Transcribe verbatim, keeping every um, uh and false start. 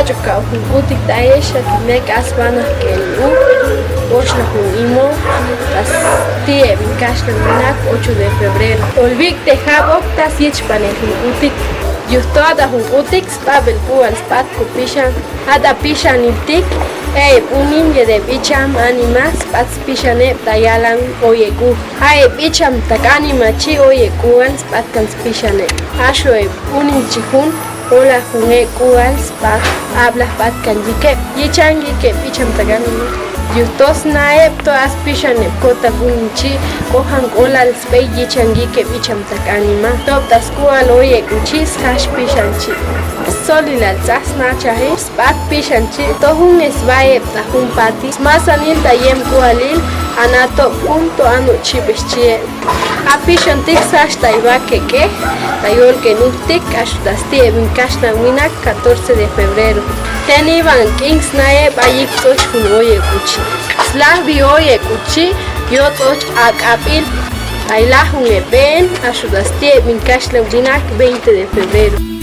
Chokao jun k'utik ta ex, atime k'asbanakeni u, oxna jun imo, ta stiyeb inkaxlan winak ocho de febrero. Olbik tejabok ta syechpane jun k'utik. Yujtoa ta jun k'utik, spabel kual spat kupixan, jata pixaniltik, eyeb unim yedeb icham anima spat spixaneb ta yalan oyekuj. Jaeb icham tak anima chi oyekual spatkan spixaneb. Axoeb unim chi jun, ola jun ekual spat, abla spatkan yikeb, yichang yikeb icham tak anima. Yujtos naeb toa spixaneb kotak unim chi, kojank ola sbey yichang yikeb icham tak anima. Top ta skual oyekuchi sjax pixan chi. Solilal tsasnachaji spat pixan chi, tojun sbaeb ta jun pati, smasanil ta yem kualil, ana top jun toa nuchibexchie. Apixantik sxax ta ibakeke, ta yolkenuktik, axu ta stiyeb inkaxlan winak catorce de febrero. Teniba nk'in snaeb ayik tsoch jun oyekuchi. Slajbi oyekuchi, yots'och ak'abil, ta ilajun ebeen, axu ta stiyeb inkaxlan winak veinte de febrero.